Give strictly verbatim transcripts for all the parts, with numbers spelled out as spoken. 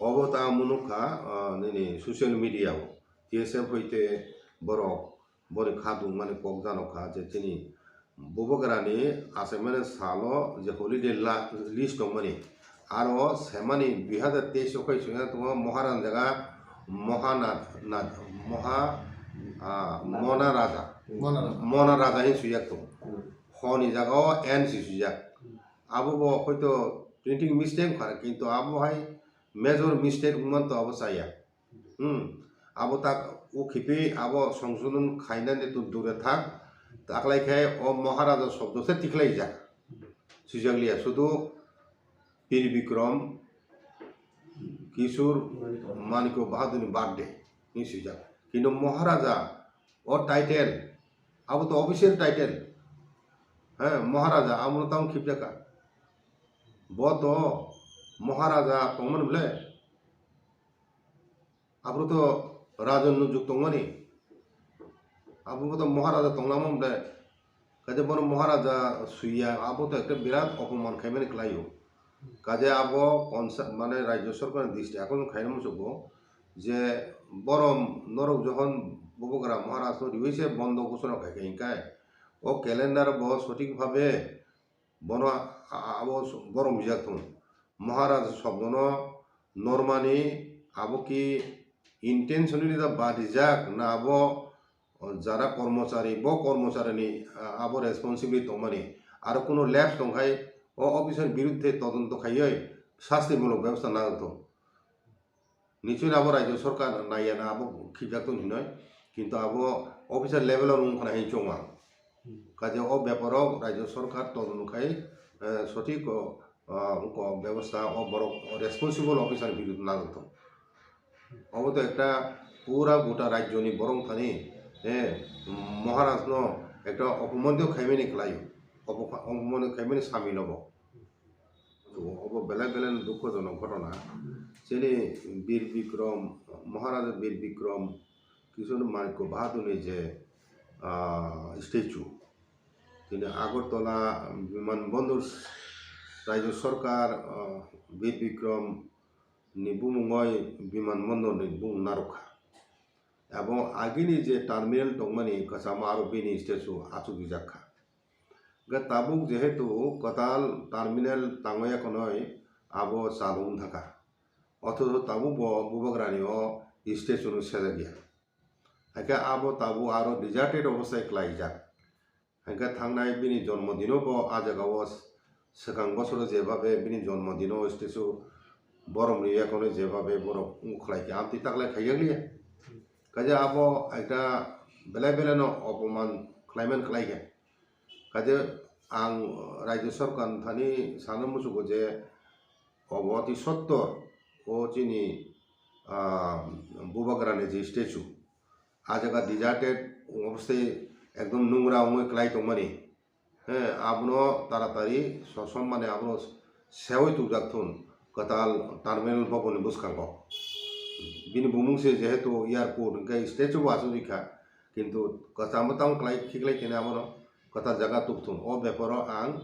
Obo ta ang nukha, ah, nini social media o. T S F hoite borok boni kha dungmani kok jano kha je chini Bubagrani achaimani salo je holiday la-, list tongmani. Aro semani dui hazar teis o khai sungya tongo Moharan jaga Mohana-, na-, Moha-, ah, Mona Raja. Mona Raja. Mona Raja hin suijak tongo. Hmm. Honi jaga o N si suijak. Hmm. Abo bo hoito printing mistake wngkha, kintu abo hai major mistake wngman to abo chaya. Hmm. Abo tak o khipi abo songsodon khainani to dure thak. Taklai khe o Maharaja shobdo se tiklaijak. Suijak liya, sudu Bir Bikram Kishore Manikya Bahadurni birthday ni suijak. Kintu Maharaja o title, abo to official title. He, Maharaja, amo tamo khibjaka. Bo to Maharaja tongmani ble. Abro to Rajan no juk tongmani. Abo to Maharaja tonglama ble. Kaje bono Maharaja suiya, abo to ekta birat opoman khaimani khlaio. Kaje abo konsa-, mane Rajya Sarkar ni disti akon khaina muchugo je borom norok jokhon Bubagra Maharaj no riwi se bondo ghosona khai kha hinkai. O calendar bo sothik bhabe bono a-, a-, abo borom bijak thung. Maharaj shobdono normani abo ki intentionally da badijak na abo O jara kormochari, bo kormocharini, ah, abo responsibility tongmani, aro kuno lapse tongkhai, o officer ni birudde todonto khaiwi sastimulok bebosta nangthung. Nichoi abo Rajya Sarkar naiya na abo khibjak tong hinoi, kintu abo officer level o wngkha na hinwi chong ang. Kaje o beparo Rajya Sarkar todonto khai, eh, sothik o, ah, wngkha bebosta o borok responsible officer ni birudde nangthung. Obo to ekta pura gota rajyoni borok thani, eh, Maharaj no ekta opoman khaimani khlai, opo-, opoman khaimani samil obo. Obo belai belai no dukhojonok ghotona. Chini Bir Bikram, Maharaja Bir Bikram Kishore Manikya Bahadurni je, ah, statue, chini Agartala Biman Bandar Rajya Sarkar, ah, Bir Bikram ni bumungoi Biman Bandar ni bumung narwkha. Abo agini je terminal tongmani kwchama aro bini statue achukjak kha. Hwnkhe tabuk jehetu kwtal terminal tangmaya khwnwi abo chalu wngthaka. Othocho tabuk bo Bubagrani o statue no sejakya. Hakhe abo tabuk aro deserted obostai klaijak. Hingke thangnai bini jonmo dino bo ah jaga o swkang bosoro jeba be bini jonmo dino statue borom rwya kono jeba be borok wng khlai khe amtwi taklai khaijak liya. Kaisa abo ekta belai belai no opoman khlaiman khlai khe. Kaisa ang Rajya Sarkar thani sana muchugo je obo oti sottor o chini, ah, Bubagrani je statue. Ah jaga deserted obostai ekdom nungra wngwi klai tongmani. He, abono taratari sosom mane abono sewi tubjak thun kwtal terminal boboni bwskango. Bini bumung se jehetu airport hwnkhe statue bo achugwi kha, kintu kwchamo tamo klai khiklai khe abono kwtal jaga tubthun. O beparo ang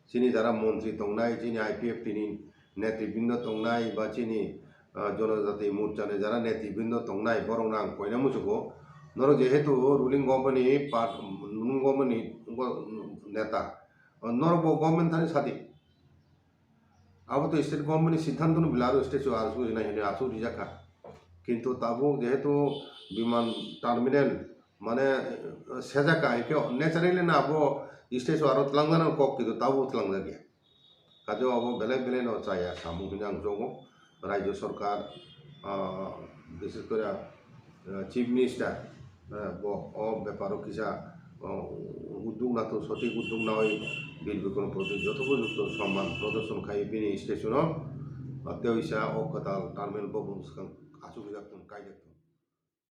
chini jara montri tongnai, chini I P F T ni netribrindo tongnai, ba chini, ah, Jonojati Morcha ni jara netribrindo tongnai, borokno ang koina muchugo. Norok jehetu ruling government ni part, ruling government ni neta, norok bo government thani sadi. Abo to state government ni siddhanto no belai aro state so aro sujina hino achu rijak kha. Kintu tabuk jehetu biman terminal mane, eh, sejak ka, hingke naturally na abo stage o aro tlangjana kok, kintu tabo tlangjak ya. Kaje abo belai belai no chaya samung hwnwi ang jogo. Rajya Sarkar, ah, bises kore, ah, Chief Minister, ah, bo o beparo kisa, ah, uddog nato, sothik uddog nawi Bir Bikram proti jothopojukto somman prodorshan khai bini station o, ah, tei oisa o kwtal terminal bo bwskang achukjak tong, kaijak tong.